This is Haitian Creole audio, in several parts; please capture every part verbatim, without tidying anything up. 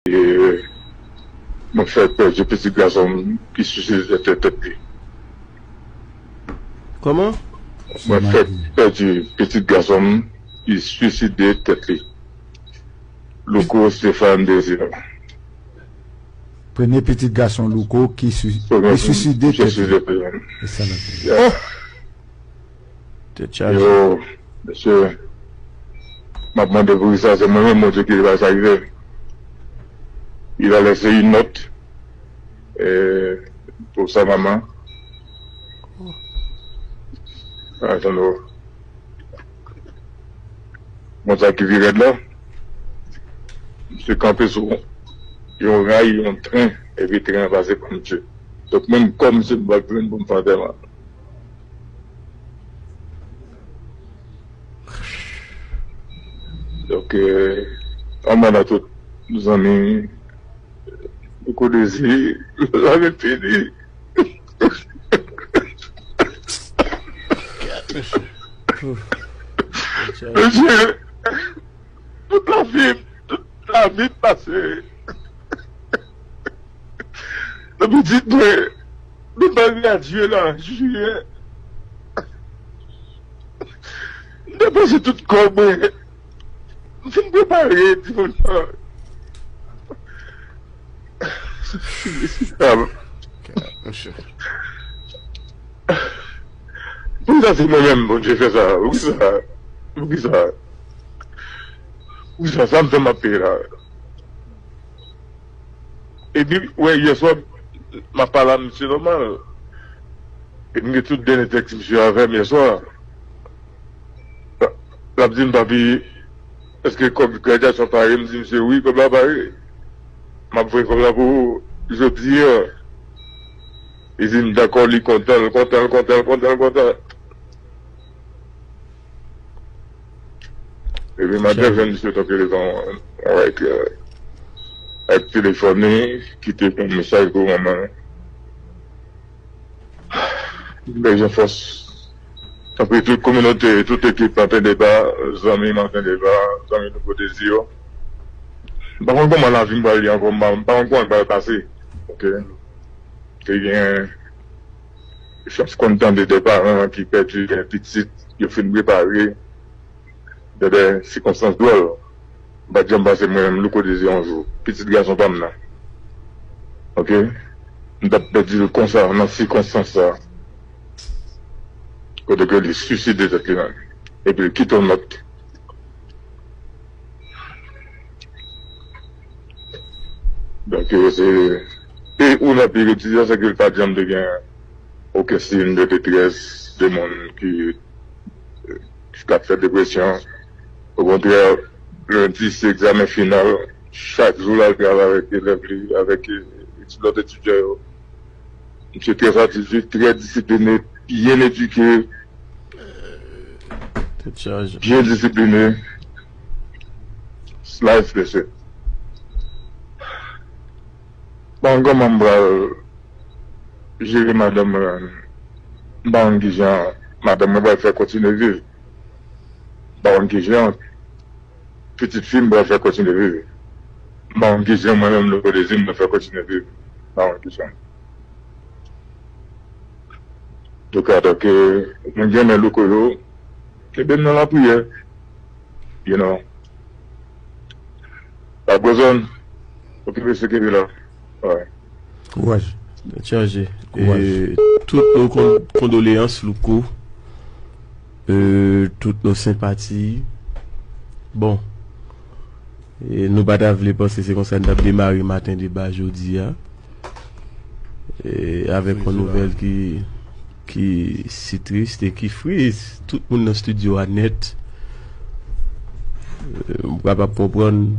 E, mwen fè pèdi pitit gason m ki siside tèt li. Kòman? Mwen fè pèdi pitit gason m ki siside tèt li. Louko Stéphane Désir. Premye pitit gason Louko ki siside tèt li. Yo, mesye, m ap mande pou kisa se mwen menm Bondye ki fè sa rive. Il a laissé une note, euh, pour sa maman. Atann, bon, sa ki pi rèd la, misye kanpe sou yon ray, yon tren, epi tren an pase pran misye. Donk, menm kò misye m pa jwenn pou m fè antèman. Donk, euh, anmwey a tout zanmi, Louko Désir, lavi fini. Mesye, tout lavi, tout lavi pase. Nan pitit mwen, nou pa gradye la, jiyè. M depanse tout kòb mwen. M fin prepare timoun nan. Poukisa se mwen menm Bondye fè sa? Poukisa? Poukisa? Poukisa sa m fè m ap peye la? Epi, wè, yèswa, m ap pale a misye nòmal. Epi, m gen tout dènye tèks misye avè m yèswa. L ap di m, papi, èske kòb gradyasyon pare? M di misye, wi, kòb la pare. M ap voye kòb la pou ou jodi a. Li di m, dakò, li kontan, l kontan, l kontan, l kontan, l kontan. Epi maten, jwenn misye tanke li t anrete avèk telefòn li, kite yon mesaj pou manman l. M bezwen fòs. Tanpri, tout kominote, tout ekip Maten Deba, zanmi Maten Deba, zanmi Louko Désir yo. M pa konn kòman lavi m pral ye ankò, m pa konn kòman l pral pase. Oke. Te gen chans konn tande de paran ki pèdi pitit, yo fin repare. Nan de sikonstans dwòl. M pa t janm panse mwen menm Louko Désir yon jou. Pitit gason pa m nan. Oke? M t ap pèdi l konsa, nan sikonstans sa. Kote ke li siside tèt li menm. Epi l kite yon nòt. Donk, se, e ou nan pi redi sa, se ke l pa t janm te gen okenn siy de detrès de moun ki, ki t ap fè depresyon. Okontrè, lendi se egzamen final. Chak jou l al travay avèk elèv li, avèk, e, lòt etidyan yo. Misye trè satisfè, trè disipline, byen edike, byen disipline. Life lesson. Bon, kòman m pral jere madanm mwen? M pa konn kijan madanm mwen pral fè kontinye viv. M pa konn kijan pitit fi m pral fè kontinye viv. M pa konn kijan mwen menm Louko Désir m pral fè kontinye viv. M pa konn kijan. Antouka, tanke moun ki renmen Louko yo, kenbe m nan lapriyè. You know. Bagozòn, okipe se kenbe la. Alright. Kouraj. Tèt chaje. Kouraj. E, tout nos kon- condoléances, Louko. E, tout nos sympathies. Bon. E, nou pa ta vle panse se konsa n t ap demare Maten Deba jodi a. E, avèk yon nouvèl ki, ki si tris e ki fri tout moun nan estidyo a nèt. E, m kapab konprann,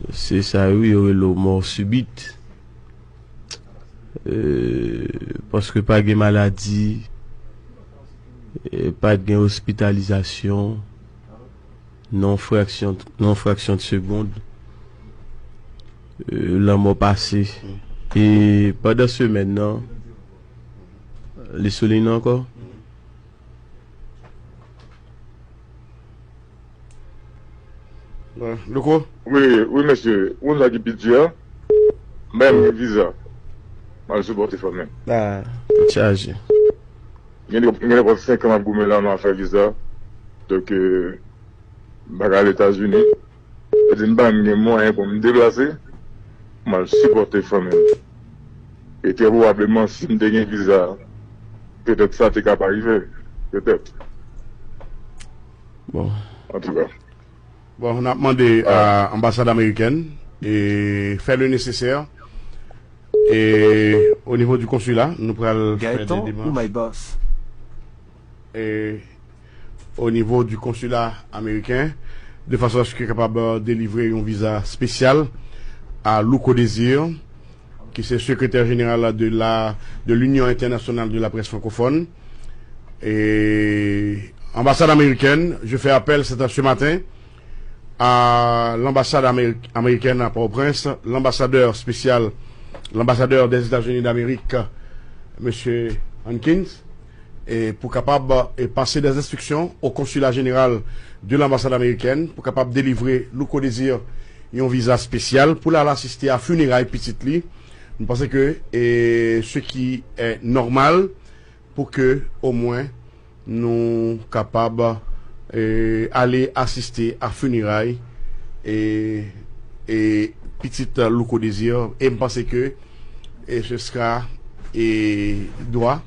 se sa yo, yo rele w mò sibit. E, paske pa gen maladi, e, pa t gen ospitalizasyon, nan yon fraksyon, nan yon fraksyon de segond, e, lanmò pase. E pandan semèn nan, li sou liy nan ankò? Louko? Wi, wi, mesye. Ou konn sa ki pi di a? M pa menm gen viza. M al sipòte fanmi m. Ah, tèt chaje. Gen gen nenpòt senk an m ap goumen la nan afè viza. Donk, euh, m pa ka al Etazini. Sa di m pa menm gen mwayen pou m deplase. M al sipòte fanmi m. E trè pwobableman, si m te gen viza, petèt sa te ka pa rive. Petèt. Bon. Antouka. Bon, n ap mande a anbasad amerikèn e fè le nesesè. E o nivo di konsila, nou pral fè de Gaëtan ou demach. My Boss? E o nivo di konsila ameriken, de fason aske kapab delivre yon viza espesyal a Louko Désir, ki se sekretè jeneral de la de l'Union Internationale de la Presse Francophone. Et ambassade américaine, je fais appel ce, ce matin à l'ambassade améri- américaine à Port-au-Prince, l'ambassadeur spécial, l'ambassadeur des États-Unis d'Amérique, M. Hankins, e pou kapab e pase des instructions au consulat général de l'ambassade américaine pou kapab delivre Louko Désir yon viza espesyal pou l al asiste a fineray pitit li. Nou panse ke e, ce qui est normal pou ke omwen nou kapab e, ale asiste a fineray e, e pitit Louko Désir. E m panse ke e, ce sera e, droit.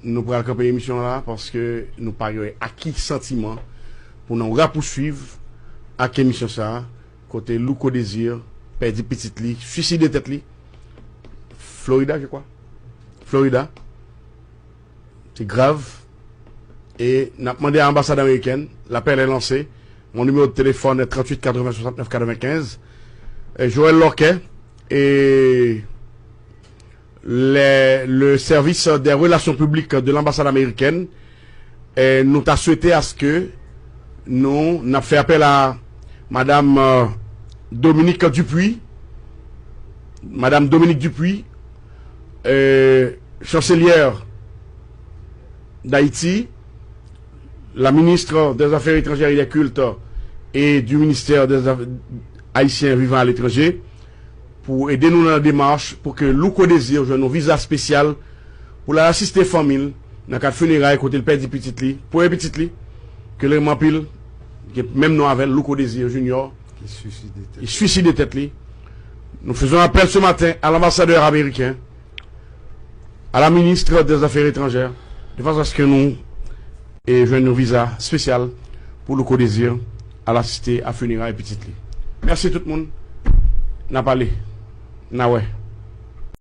Nou pral kanpe emisyon la paske nou pa gen aki santiman pou nou rapousuiv ak emisyon sa a, kote Louko Désir pèdi pitit li, swiside tèt li. Florida, je crois. Florida. Se grav. E n ap mande a anbasad amerikèn, lapèl est lancé. Mon numéro de téléphone est trente-huit quatre-vingts soixante-neuf quatre-vingt-quinze. E Joël Lorquet e le, le service des relations publiques de l'ambassade américaine, e nou ta swete aske nou n ap fè apèl a madam euh, Dominique Dupuy, madam Dominique Dupuy, euh, chancelière d'Haïti, la ministre des Affaires étrangères et des Cultes et du ministère des Aff- Haïtiens vivant à l'étranger, pou ede nou nan demach pou ke Louko Désir jwenn yon viza espesyal pou l al asiste fanmi l nan kad fineray kote l pèdi pitit li, premye pitit li, ke l renmen anpil, ki menm non avè l, Louko Désir Junior, Ki swiside tèt. Ki swiside tèt li. Nous faisons appel ce matin à l'ambassadeur américain, à la ministre des Affaires étrangères, de façon à ce que nou e jwenn yon viza espesyal pou Louko Désir al asiste a fineray pitit li. Mèsi tout moun. N a pale. N a wè.